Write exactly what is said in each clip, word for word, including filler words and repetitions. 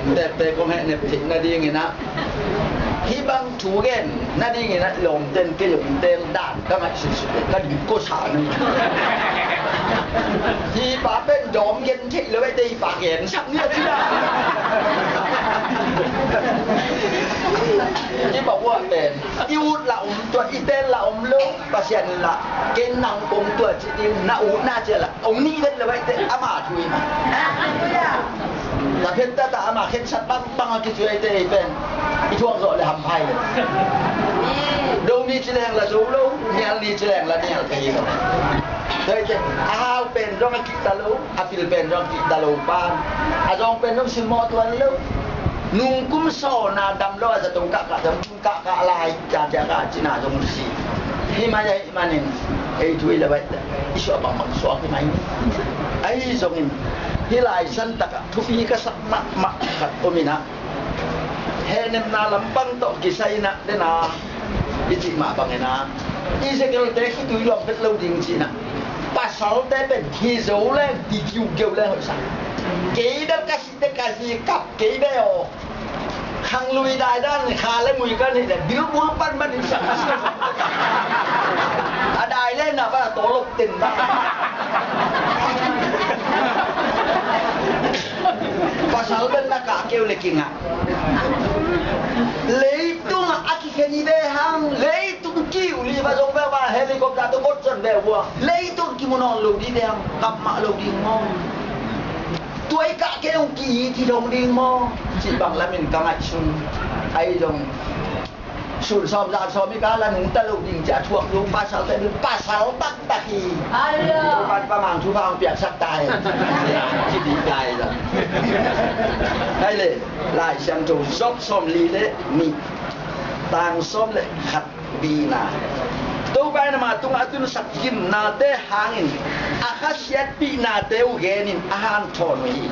Inntekte kong hehnep theih nadingin ah, hih bang thu gen nadingin ah, lawmten kei hong teel dan ka ngaihsut suk, ka dik ko sa na. Hih pa pen dawm gen theih lo, eite hih pa gen sak ni a ci dan. Hih pa uah pen i ut la om, tua i teel la om lo. Pasian in la, ken nang kong tua ci ding, na ut na cia la, ong nih vet le baih te, ama thu in. La phet ta ta, ama khensat bang bang a kicuai te ei pen, i thuak zawh le hamphai le. Do ni ci leng la zo lo, nial ni ci leng la nial thei lo. Tua ei te, a hau pen zong a kihta lo, a pil pen zong a kihta lo pan, a zawng pen zong silmawh tuan lo. Nungkum sawna dam lo, a zato kah kah zong kahkah lai, ciacia ka cina zong si. Hih mai ahih manin ei thu i la baih, i suah bangbang suak hi mai. Ahi zongin hih lai santakah thupi ka sak mahmah khat om inah, hehnepna lampang tawh kisai inah, dena i cih mah bangin ah, i zekelte khitui luang phet lo ding cinah, pasalte pen hi zo leng, hi kiukeu leng hoihsa. Kei bel ka sihte ka hi kap kei be aw. Khanglui daidan kha le mui kan hi le, bilbul pan man in sak. A dai le na ba tawlop ten ba. Pasal bel na kah keu le kingah. Leitung a kikhen i be hang, leitung kiu li ba zong be ba helicopter to kot zon be ua. Leitung kimu nawn lo di be hang, kap mah lo di maw. Tua i kah kei hong ki-it hi dong ding maw? Cih bang lamin ka ngaihsun. Ahi zong sun sawm zan sawm i kah la nungta lo ding ci a thuak lo pasalte, pasal taktak hi. Ayo. Pan pa mang thu phang piaksak ta hi. Ci dih ta hi zong. Hai le, Lai Siangtho Job sawmli le nih, tang sawm le khat. Bihna. Topa in ama tungah a tunsak gimnate hangin a khasiatpihnate uh genin a hanthawn uh hi.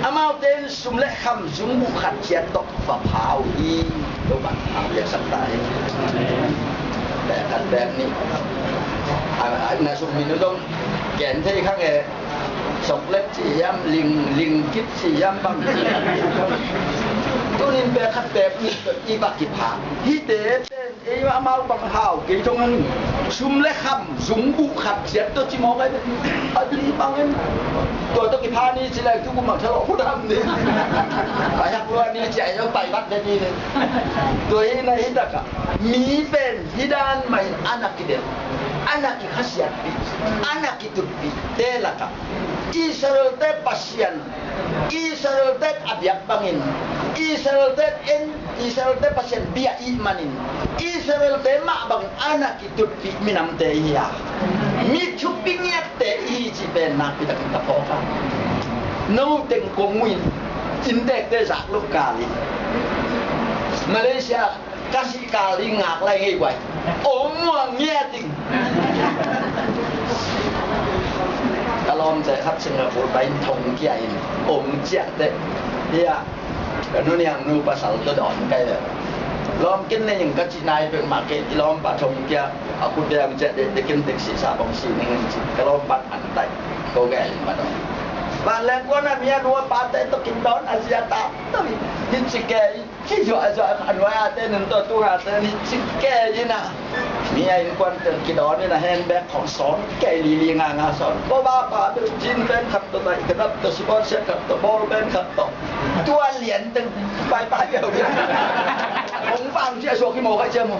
Amaute in sum le kham zungbuh khat ciat tawh va pha uh hi. Topa in a piaksak ta hi. Bek khat bek nih. A, a, na sum min uh zong gen thei kha nge. Soklet ci hiam, ling, ling kip ci hiam bang. Tunin bek khat bek nih i va kipha. Hihte pen ei amau bang hau kei thong hang. Sum le kham zungbuh khat ciat tawh ci mawk ai. A di bang en. Tua tawh kipha ni ci lai tu ku mang thalawh khut ham ni. Pai hak lua ni ci ai lo pai vat ni ni. Tua hi na hi takah mi pen hi dan mah in a na kidel, a na kikhasiatpih, a na kitutpih te lakah Israel-te Pasian, Israel-te a biak bangin, Israel-te en, Israel-te Pasian bia ih manin, Israel-te mah bangin a na kitutpih minamte hi a, mi thupi ngiatte i hi cih pen nakpi takin ka phawk a. No teng kong uh in, inntekte zak lo kal in, Malaysia ka sih kal ding ngak lai ngei guai. Om muang ngia ding. Ka lawmte khat Singapore pai in thong kia in om ciah teh. Hia, ka nu niang nu pasal tawh dawn kai le. Lawm kin nei in ka cih nai pek mah kei, i lawmpa thong kia a kut deng ciah deh, deh kin tek sih sa bang si ning in cih. Ka lawmpa an tai ko gel in ma dawn. Ban leng kuan a mi a nu a pate tawh kin dawn a zia ta tawh in. Hi ci kei. Ci zuahzuah a nuai-ate nun tawh tungate ni cik kei in a, mi a innkuan tel kidawn in a, handbag khawng sawn kei lili nganga sawn. Ko ba pa beuh jean pant khat tawh, tai khat tawh, sport shirt khat tawh, ball pant khat tawh. Tua lian teng paipai beuh. Hong pang cia suak hi mawk a cia maw.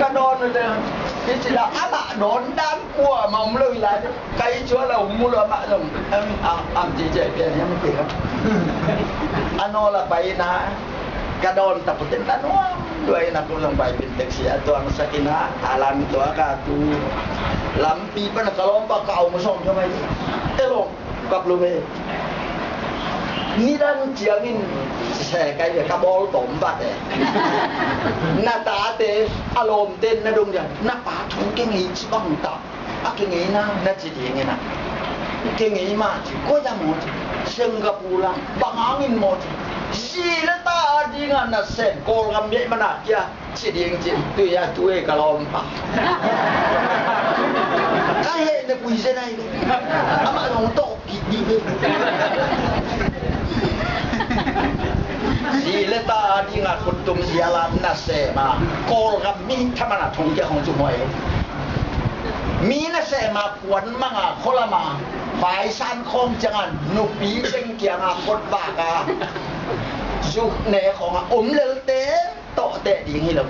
Ka dawn uh teng hi ci la, a lah dawn dan kuamah om lo hi lai. Kai cua la um mu lo mah zong, am, am, am ci cia pian hiam kei ka. A nawl a pai na. Ka dawn ta puten a nuam lua in a, ko zong pai pin taxi a tuangsak in a, a lan tuak a tu lampi pan a ka lawmpa ka au ma sawm sawm ai. E lawm, kap lo ve. Nidang ciangin se kai ve ka bawl tawm vat e. Na tate a lawmte na dong dia, na pa thu kei ngei ci bang ta. A kei ngei na, na ci ding in a. Kei ngei mah ci, koi a maw ci. Singapore a, bang hangin maw ci. Zi le ta a ding a na sem, Kawlgam biaih man a kia, ci ding ci, tui a tu e ka lawmpa. Ka heh na pui zen ai ve. Amah zong tawh kik ding ve. ta dinga khuttum ziala nasema Kawlgam mi thaman a thongkia khong cu huai lo. Mi nasema kuan manga khualama vaisan khawng cianga nupi teng kianga khuat vaka zuk ne khawnga om lelte tawhteh ding hi lo.